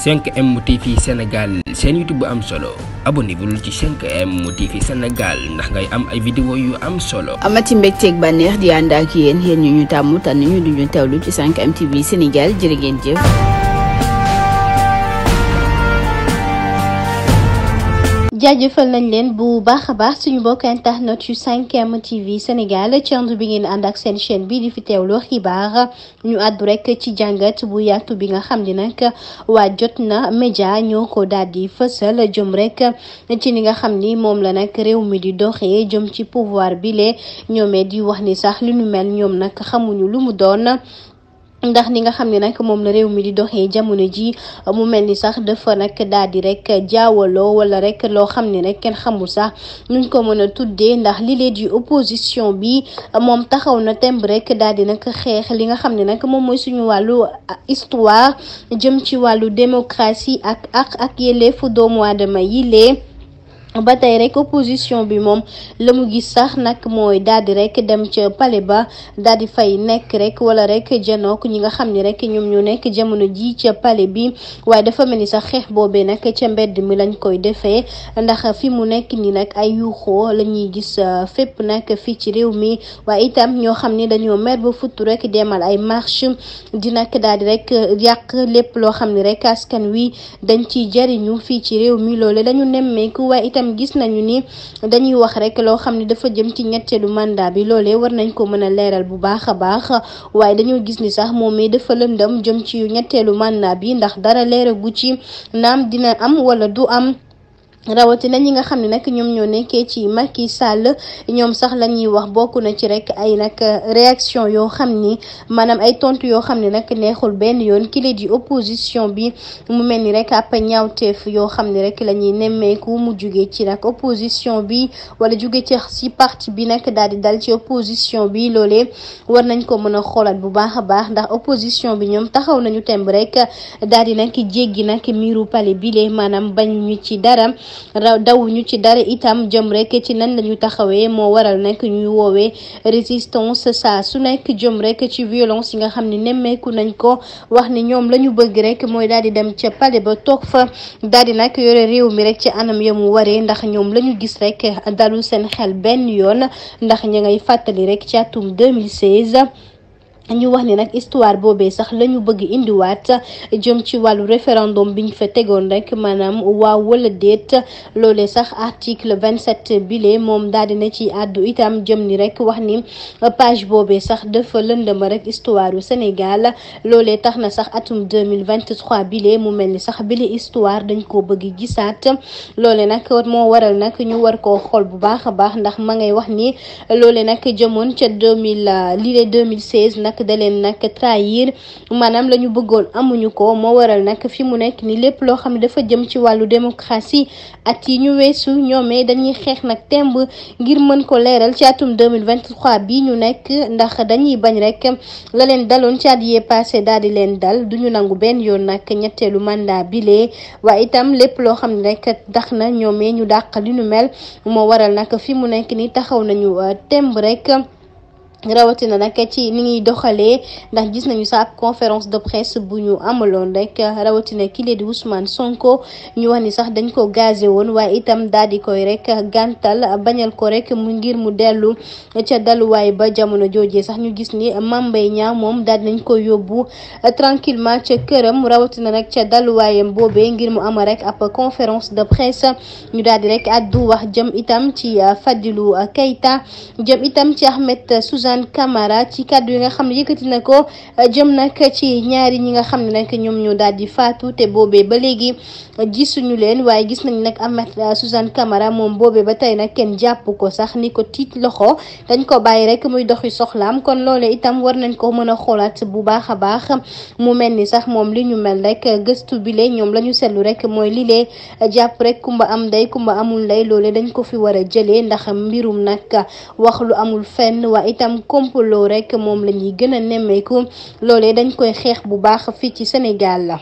5M TV Sénégal seen YouTube bu am solo abonnez-vous ci 5M TV Sénégal ndax ngay am ay vidéo yu am solo. amati mbégteeg bànneex di ànd ak yéen ñu tàmm tànn ñu duñu teewlu ci 5M TV Sénégal jërë ngeen jëf. jaajëfal nañ leen bu baax a baax suñu mbokk internet yu 5M TV Sénégal ci ànd bi ngeen ànd ak seen chaîne bi di fi teewlu xibaar ñu àddu rek ci jàngat bu yaatu bi nga xam ni nag waa Jotna Média ñoo ko daal di fësal jëm rek ci li nga xam ni moom la nag réew mi di doxee jëm ci pouvoir bi lee ñoomee di wax ni sax li nu mel ñoom nag xamuñu lu mu doon. ndax ni nga xam ne nag moom la réew mi di doxee jamono ji mu mel ni sax dafa nag daal di rek jaawaloo wala rek loo xam ne rek kenn xamul sax nuñ ko mën a tuddee ndax li lee di opposition bi moom taxaw na temb rek daal di nag xeex li nga xam ne nag moom mooy suñu wàllu histoire jëm ci wàllu démocratie ak yelleefu doomu aadama yi lee ba tey rek opposition bi moom la mu gis sax nag mooy daal di rek dem ca palais ba daal di fay nekk rek wala rek janook ñi nga xam ni rek ñoom ñu nekk jamono ji ca palais bi waaye dafa mel ni sax xeex boobee nag ca mbedd mi lañ koy defee ndax fi mu nekk ni nag ay yuuxoo la ñuy gis fépp nag fii ci réew mi waaye itam ñoo xam ni dañoo mer ba futtu rek demal ay marche di nag daal di rek yàq lépp loo xam ni rek askan wi dañ ciy jariñu fii ci réew mi loole lañu nemmeeku waaye itam gis nañu ni dañuy wax rek loo xam ne dafa jëm ci ñetteelu mandat bi loolee war nañ ko mën a leeral bu baax a baax waaye dañoo gis ni sax moom mi dafa lëndëm jëm ci ñetteelu mandat bi ndax dara leeragu ci naam dina am wala du am. rawatina ñi nga xam ne nag ñoom ñoo nekkee ci Macky Sall ñoom sax la ñuy wax bokk na ci rek ay nag réaction yoo xam ni maanaam ay tontu yoo xam ne nag neexul benn yoon kile di opposition bi mu mel ni rek ab ñaawteef yoo xam ne rek la ñuy nemmeeku mu jugee ci nag opposition bi wala jugee ci parti bi nag daal di dal ci opposition bi loolee war nañ ko mën a xoolaat bu baax a baax ndax opposition bi ñoom taxaw nañu temb rek daal di nag jéggi nag miiru palais bi lee maanaam bañ ñu ci dara. dawuñu ci dara itam jëm rek ci nan lañu taxawee moo waral nag ñuy woowee résistance saa su nekk jëm rek ci violence yi nga xam ne nemmeeku nañ ko wax ni ñoom la ñu bëgg rek mooy daal di dem ca palais ba toog fa daal di nag yore réew mi rek ci anam ya mu waree ndax ñoom la ñu gis rek dalu seen xel benn yoon ndax ña ngay fàttali rek ci atum 2016. ñu wax ni nag histoire boobee sax la ñu bëgg indiwaat jëm ci wàllu référendum biñ fa tegoon rek maanaam waaw wala déet loolee sax article 27 bile moom daal dina ci àddu itam jëm ni rek wax ni page boobee sax dafa lëndama rek histoire yu Sénégal loolee tax na sax atum 2023 bile mu mel ni sax bile histoire dañ koo bëgg gisaat loolee nag moo waral nag ñu war koo xool bu baax a baax ndax ma ngay wax ni loolee nag jëmoon ca 2016 nag da leen nag trahir maanaam la ñu bëggoon amuñu ko moo waral nag fi mu nekk ni lépp loo xam ne dafa jëm ci wàllu démocratie at yi ñu weesu ñoomee dañuy xeex nag temb ngir mën ko leeral ci atum 2023 bi ñu nekk ndax dañuy bañ rek la leen daloon ci at yee passé daal di leen dal duñu nangu benn yoon nag ñetteelu mandat bilee waaye itam lépp loo xam ne rek tax na ñoomee ñu dàq li nu mel moo waral nag fi mu nekk ni taxaw nañu temb rek rawatina nag ci ni ñuy doxalee ndax gis nañu sax ab conférence de presse bu ñu amaloon rek rawatina kile di Ousmane Sonko ñu wax ni sax dañ ko gazé woon waaye itam daal di koy rek gàntal bañal ko rek mu ngir mu dellu ca daluwaay ba jamono joojee sax ñu gis ni Mame Mbaye Niang moom daal nañ ko yóbbu tranquillement ca këram rawatina nag ca daluwaayam boobee ngir mu ama rek ab conférence de presse ñu daal di rek addu wax jëm itam ci Fadilou Keita jëm itam ci Ahmed Suzanne Camara ci kàddu yi nga xam ne yëkkati na ko jëm nag ci ñaari ñi nga xam ne nag ñoom ñoo daal di faatu te boobee ba léegi gisuñu leen waaye gis nañ nag Ahmed Suzanne Camara moom boobee ba tey nag kenn jàpp ko sax ni ko tiit loxo dañ ko bàyyi rek muy doxi soxlaam kon loole itam war nañ ko mën a xoolaat bu baax a baax mu mel ni sax moom li ñu mel rek gëstu bi lee ñoom la ñu seetlu rek mooy li lee jàpp rek kumba am ndey kumba amul ndey loole dañ ko fi war a jëlee ndax mbirum nag wax lu amul fenn waa itam complot rek moom la ñuy gën a nemmeeku loolee dañ koy xeex bu baax fii ci Sénégal la